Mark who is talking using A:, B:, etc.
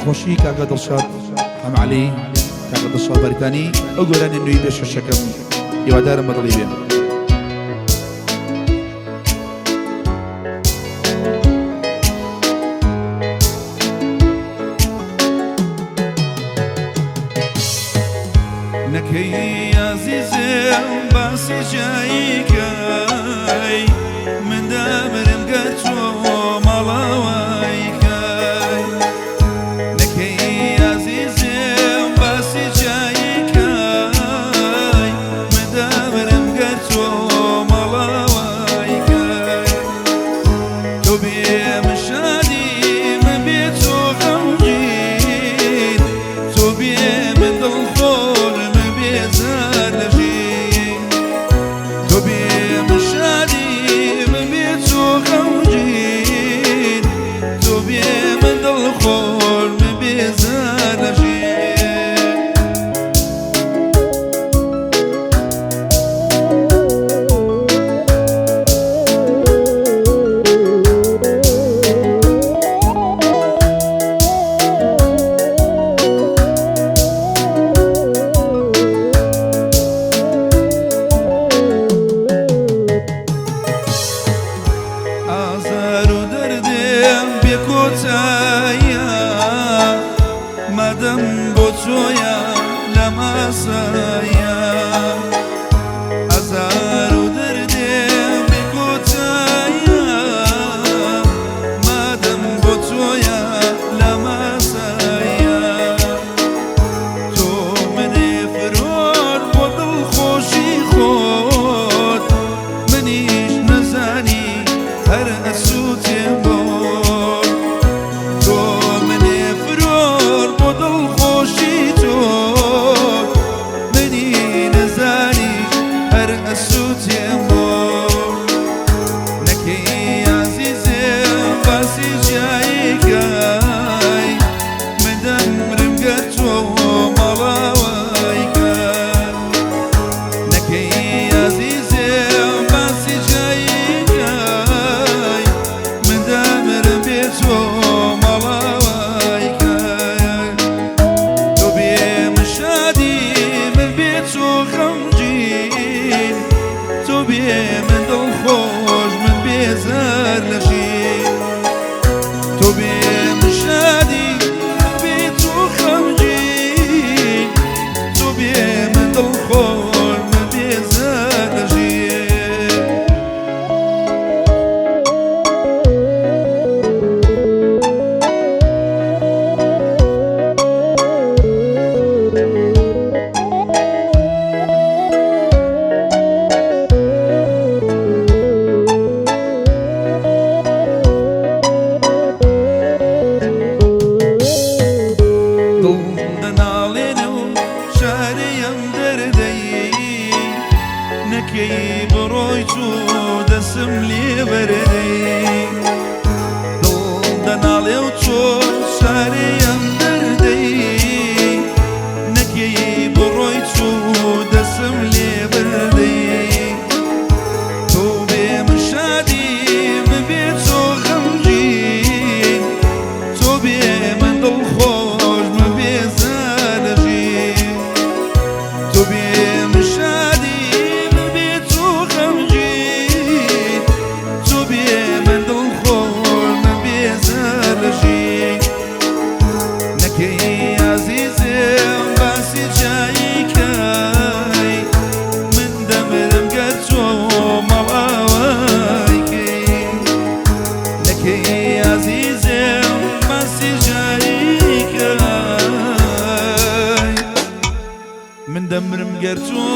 A: بەخۆشی کاکە دڵشاد حەمەعەلی، کاکە دڵشاد بەریتانی ئەو گۆرانیە نوێی پێشکەشەکەم، هیوادارم بەدڵی بێ. نەکەی ئازیزم باسی جایکای من دامرم گەر تۆ ماڵاوای کای نەکەی ئازیزم باسی جایکای من دامرم گەر تۆ ماڵاوای کای تۆ بێ من شادی من بێ تۆ غەمگین تۆ بێ من دڵخۆش من بێزار لە ژین تۆ بێ من شادی من بێ تۆ غەمگین تۆ بێ من دڵخۆش من بێزار لە ژین. ئازار و دەردێم بێ کۆتاییە مادەم بۆ تۆیە لە ماسایە ئازار و دەردێم بێ کۆتاییە مادەم بۆ تۆیە لە ماسایە تۆ منێ فرۆر بۆ دڵخۆشی خۆت منیش نەزانی هەر ئەسووتێم بۆ تۆ منێ فرۆر بۆ دڵخۆشی تۆ منی نەزانی هەر ئەسووتێم بۆ نەکەی ئازیزێم باسی جیاییکای من دەمرم گەر تۆ ماڵاوای کای نەکەی ئازیزێم باسی جیاییکای من دەمرم بێ تۆ ماڵاوای کای تۆ بێ من شادی من بێ تۆ غەمگین تۆ بێ من دڵخۆش من بێزار لە ژین تۆ بێ من شادی من بێ تۆ خەمگین تۆ بێ من دڵخۆش من بێزار لە ژین. دڵ دەناڵێنێ و شارەیەم دەردەی نەکەی بڕۆی چۆ دەسم لێ بەردەی دڵ دەناڵێ و چۆ شارەیەم دەردەی نەکەی بڕۆی چۆ دەسم لێ بەردەی تۆ بێ من شادی من بێ تۆ غەمگین تۆ بێ من دڵخۆش من بێزار لە ژین تۆ بێ من شادی من بێ تۆ غەمگین تۆ بێ من دڵخۆش من بێزار لە ژین نەکەی ئازیزم باسی جاییکای من دەمرم گەر تۆ ماڵاوای کەی نەکەی ئازیزم باسی جاییکای من دەمرم گەر تۆ